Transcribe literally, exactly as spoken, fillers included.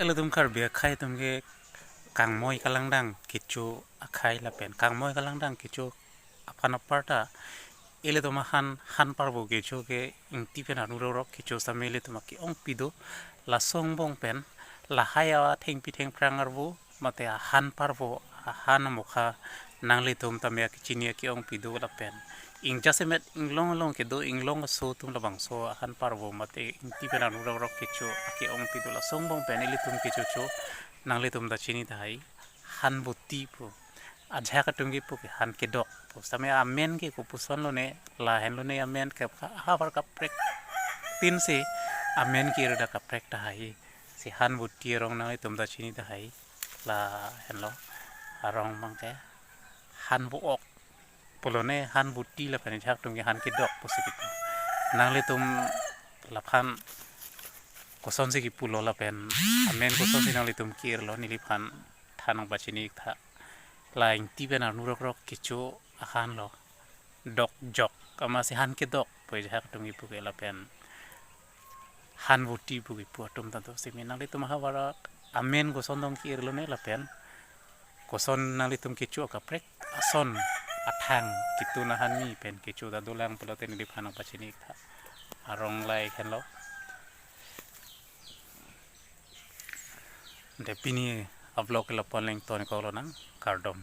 Ilitum Karbi akhei atum ke kangmoi kalangdang kecho akhei lapen kangmoi kalangdang kecho aphan aparta ilitum ahan, han parvo kecho ke ingti pen arnu rokrok kecho sitame ilitum ake-ongpi do. Laso angbong pen lahai athengpi thengphrang arvo mate ahan parvo, ahan amokha nanglitum tame akechini ake-ongpi do lapen ingjasemet inglong along kedo inglong aso atum labangso ahan parvo mate ingti pen arnu rokrok kecho ake-ongpi do. Laso angbong pen ilitum kechocho nanglitum ta chini tahai, han voti pu. Ajahak atum kipu ke han kedok pu. Sitame amen ke kopuson lone, lahenlo ne amen ke havar kaprek tin si amen ke irda kaprek tahai. Si han voti arong nanglitum ta chini tahai. Lahenlo arong abang ke han vo-ok pulo ne, han voti lapen ajahak atum ke han kedok pusi kipu. Nanglitum laphan kosonsi kipulo lapen amen kosonsi nanglitum ke-irlo neliphan than nangpachini tha. La ingti pen arnu rokrok kecho ahan lo. Dokjok amatsi han kedok pu ajahak atum kipu ke lapen han voti pu kipu atum ta do. Sitame nanglitum havar amen koson dong ke-irlo ne lapen koson nanglitum kecho akaprek ason athang ketun ahan ni pen kecho ta dolang pulote neliphan nangpachini tha. Arong lahai henlo. Ante pini a-vlog ke lapu-an le ingtonkok lonang, kardom.